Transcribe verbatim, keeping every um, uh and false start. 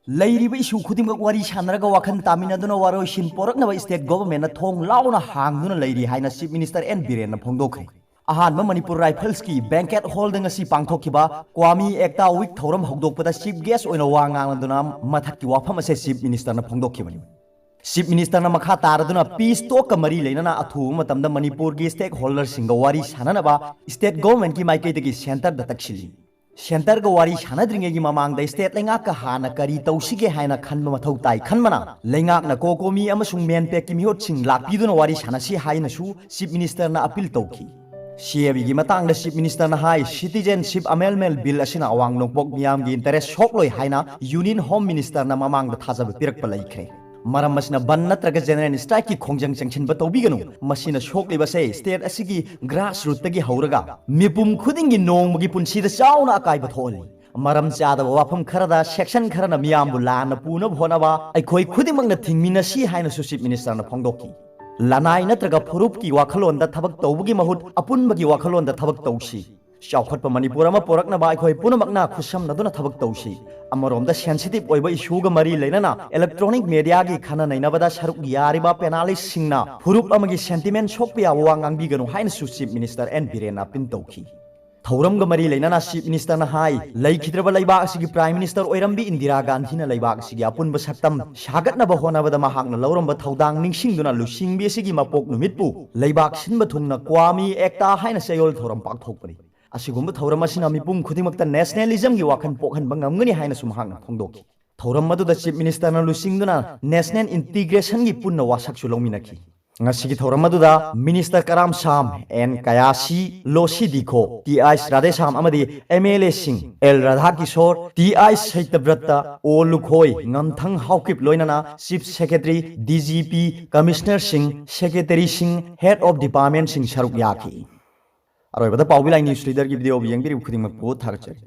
ꯂꯩꯔꯤꯕ issue ꯈꯨꯗꯤꯡꯃꯛ ꯋꯥꯔꯤ ꯁꯥꯟꯅꯔꯒ ꯋꯥꯈꯜ ꯇꯥꯃꯤꯟꯅꯗꯨꯅ ꯋꯥꯔꯣꯏꯁꯤꯟ ꯄꯣꯔꯛꯅꯕ state government ꯅ ꯊꯣꯡ ꯂꯥꯎꯅ ꯍꯥꯡꯗꯨꯅ ꯂꯩꯔꯤ ꯍꯥꯏꯅ Chief Minister N ꯕꯤꯔꯦꯟꯅ ꯐꯣꯡꯗꯣꯛꯈ꯭ꯔꯦ꯫ ꯑꯍꯥꯟꯕ ꯃꯅꯤꯄꯨꯔ Rifles ꯀꯤ banquet hall ꯗ ꯉꯁꯤ ꯄꯥꯡꯊꯣꯛꯈꯤꯕ ꯀ꯭ꯋꯥꯃꯤ ꯑꯦꯛꯇꯥ week ꯊꯧꯔꯝ ꯍꯧꯗꯣꯛꯄꯗ chief guest ꯑꯣꯏꯅ ꯋꯥ ꯉꯥꯡꯂꯗꯨꯅ ꯃꯊꯛꯀꯤ ꯋꯥꯐꯝ ꯑꯁꯦ Chief Minister ꯅ ꯐꯣꯡꯗꯣꯛꯈꯤꯕꯅꯤ꯫ Chief Minister ꯅ ꯃꯈꯥ ꯇꯥꯔꯗꯨꯅ peace talk ꯀ ꯃꯔꯤ ꯂꯩꯅꯅ ꯑꯊꯨꯕ ꯃꯇꯝꯗ ꯃꯅꯤꯄꯨꯔꯒꯤ stakeholder ꯁꯤꯡꯒ ꯋꯥꯔꯤ ꯁꯥꯟꯅꯅꯕ state government ꯀꯤ ꯃꯥꯏꯀꯩꯗꯒꯤ centre ꯗ ꯇꯛꯁꯤꯜꯂꯤ꯫ Centre ꯒ ꯋꯥꯔꯤ ꯁꯥꯟꯅꯗ꯭ꯔꯤꯉꯩꯒꯤ ꯃꯃꯥꯡꯗ state ꯂꯩꯉꯥꯛꯀ ꯍꯥꯟꯅ ꯀꯔꯤ ꯇꯧꯁꯤꯒꯦ ꯍꯥꯏꯅ ꯈꯟꯕ ꯃꯊꯧ ꯇꯥꯏ ꯈꯟꯕꯅ, ꯂꯩꯉꯥꯛꯅ COCOMI ꯑꯃꯁꯨꯡ MANPAC ꯀꯤ ꯃꯤꯍꯨꯠꯁꯤꯡ ꯂꯥꯛꯄꯤꯗꯨꯅ ꯋꯥꯔꯤ ꯁꯥꯟꯅꯁꯤ ꯍꯥꯏꯅꯁꯨ Chief Minister ꯅ appeal ꯇꯧꯈꯤ꯫ C A B ꯒꯤ ꯃꯇꯥꯡꯗ Chief Minister ꯅ ꯍꯥꯏ, Citizenship Amendment Bill ꯑꯁꯤꯅ ꯑꯋꯥꯡ ꯅꯣꯡꯄꯣꯛ ꯃꯤꯌꯥꯝꯒꯤ interest ꯁꯣꯛꯂꯣꯏ ꯍꯥꯏꯅ Union Home Minister ꯅ ꯃꯃꯥꯡꯗ ꯊꯥꯖꯕ ꯄꯤꯔꯛꯄ ꯂꯩꯈ꯭ꯔꯦ꯫ ꯃꯔꯝ ꯑꯁꯤꯅ ꯕꯟ ꯅꯠꯇ꯭ꯔꯒ general strike ꯀꯤ ꯈꯣꯡꯖꯪ ꯆꯪꯁꯤꯟꯕ ꯇꯧꯕꯤꯒꯅꯨ꯫ ꯃꯁꯤꯅ ꯁꯣꯛꯂꯤꯕꯁꯦ state ꯑꯁꯤꯒꯤ grassroot ꯇꯒꯤ ꯍꯧꯔꯒ ꯃꯤꯄꯨꯝ ꯈꯨꯗꯤꯡꯒꯤ ꯅꯣꯡꯃꯒꯤ ꯄꯨꯟꯁꯤꯗ ꯆꯥꯎꯅ ꯑꯀꯥꯏꯕ ꯊꯣꯛꯍꯜꯂꯤ꯫ ꯃꯔꯝ ꯆꯥꯗꯕ ꯋꯥꯐꯝ ꯈꯔꯗ section ꯈꯔꯅ ꯃꯤꯌꯥꯝꯕꯨ ꯂꯥꯟꯅ ꯄꯨꯅꯕ ꯍꯣꯠꯅꯕ ꯑꯩꯈꯣꯏ ꯈꯨꯗꯤꯡꯃꯛꯅ ꯊꯤꯡꯃꯤꯟꯅꯁꯤ ꯍꯥꯏꯅꯁꯨ Chief Minister ꯅ ꯐꯣꯡꯗꯣꯛꯈꯤ꯫ ꯂꯅꯥꯏ ꯅꯠꯇ꯭ꯔꯒ ꯐꯨꯔꯨꯞꯀꯤ ꯋꯥꯈꯜꯂꯣꯟꯗ ꯊꯕꯛ ꯇꯧꯕꯒꯤ ꯃꯍꯨꯠ ꯑꯄꯨꯟꯕꯒꯤ ꯋꯥꯈꯜꯂꯣꯟꯗ ꯊꯕꯛ ꯇꯧꯁꯤ꯫ ꯆꯥꯎꯈꯠꯄ ꯃꯅꯤꯄꯨꯔ ꯑꯃ ꯄꯨꯔꯛꯅꯕ ꯑꯩꯈꯣꯏ ꯄꯨꯝꯅꯃꯛꯅ ꯈꯨꯠꯁꯝꯅꯗꯨꯅ ꯊꯕꯛ ꯇꯧꯁꯤ꯫ ꯑꯃꯔꯣꯝꯗ sensitive ꯑꯣꯏꯕ issue ꯒ ꯃꯔꯤ ꯂꯩꯅꯅ electronic media ꯒꯤ ꯈꯟꯅ ꯅꯩꯅꯕꯗ ꯁꯔꯨꯛ ꯌꯥꯔꯤꯕ panelist ꯁꯤꯡꯅ ꯐꯨꯔꯨꯞ ꯑꯃꯒꯤ sentiment ꯁꯣꯛꯄ ꯌꯥꯕ ꯋꯥ ꯉꯥꯡꯕꯤꯒꯅꯨ ꯍꯥꯏꯅꯁꯨ Chief Minister N ꯕꯤꯔꯦꯟꯅ appeal ꯇꯧꯈꯤ꯫ ꯊꯧꯔꯝꯒ ꯃꯔꯤ ꯂꯩꯅꯅ Chief Minister ꯅ ꯍꯥꯏ, ꯂꯩꯈꯤꯗ꯭ꯔꯕ ꯂꯩꯕꯥꯛ ꯑꯁꯤꯒꯤ Prime Minister ꯑꯣꯏꯔꯝꯕꯤ ꯏꯟꯗꯤꯔꯥ ꯒꯥꯟꯙꯤꯅ ꯂꯩꯕꯥꯛ ꯑꯁꯤꯒꯤ ꯑꯄꯨꯟꯕ ꯁꯛꯇꯝ ꯁꯥꯒꯠꯅꯕ ꯍꯣꯠꯅꯕꯗ ꯃꯍꯥꯛꯅ ꯂꯧꯔꯝꯕ ꯊꯧꯗꯥꯡ ꯅꯤꯡꯁꯤꯡꯗꯨꯅ ꯂꯨꯆꯤꯡꯕꯤ ꯑꯁꯤꯒꯤ ꯃꯄꯣꯛ ꯅꯨꯃꯤꯠꯄꯨ ꯂꯩꯕꯥꯛ ꯁꯤꯟꯕ ꯊꯨꯡꯅ ꯀ꯭ꯋꯥꯃꯤ ꯑꯦꯛꯇꯥ ꯍꯥꯏꯅ ꯆꯌꯣꯜ ꯊꯧꯔꯝ ꯄꯥꯡꯊꯣꯛꯄꯅꯤ꯫ ꯑꯁꯤꯒꯨꯝꯕ ꯊꯧꯔꯝ ꯑꯁꯤꯅ ꯃꯤꯄꯨꯝ ꯈꯨꯗꯤꯡꯃꯛꯇ nationalism ꯒꯤ ꯋꯥꯈꯜ ꯄꯣꯛꯍꯟꯕ ꯉꯝꯒꯅꯤ ꯍꯥꯏꯅꯁꯨ ꯃꯍꯥꯛꯅ ꯐꯣꯡꯗꯣꯛꯈꯤ꯫ ꯊꯧꯔꯝ ꯑꯗꯨꯗ Chief Minister ꯅ ꯂꯨꯆꯤꯡꯗꯨꯅ national integration ꯒꯤ ꯄꯨꯟꯅ ꯋꯥꯁꯛꯁꯨ ꯂꯧꯃꯤꯟꯅꯈꯤ꯫ ꯉꯁꯤꯒꯤ ꯊꯧꯔꯝ ꯑꯗꯨꯗ Minister ꯀꯔꯥꯝ ꯁꯥꯝ, N ꯀꯌꯥꯁꯤ, ꯂꯣꯁꯤ ꯗꯤꯈꯣ, ꯇꯤ ꯑꯥꯏ ꯔꯥꯙꯦꯁꯥꯝ ꯑꯃꯗꯤ M L A ꯁꯤꯡ L ꯔꯥꯙꯥꯀꯤꯁꯣꯔ, ꯇꯤ ꯑꯥꯏ ꯁꯩꯇꯕ꯭ꯔꯠꯇ, O ꯂꯨꯈꯣꯏ, ꯉꯝꯊꯪ ꯍꯥꯎꯀꯤꯞ ꯂꯣꯏꯅꯅ Chief Secretary, D G P, Commissioner ꯁꯤꯡ, Secretary ꯁꯤꯡ, Head of Department ꯁꯤꯡ ꯁꯔꯨꯛ ꯌꯥꯈꯤ꯫ ꯑꯔꯣꯏꯕꯗ ꯄꯥꯎꯕꯤ ꯂꯥꯏ news reader ꯒꯤ video ꯕꯨ ꯌꯦꯡꯕꯤꯔꯤꯕ ꯈꯨꯗꯤꯡꯃꯛꯄꯨ ꯊꯥꯒꯠꯆꯔꯤ꯫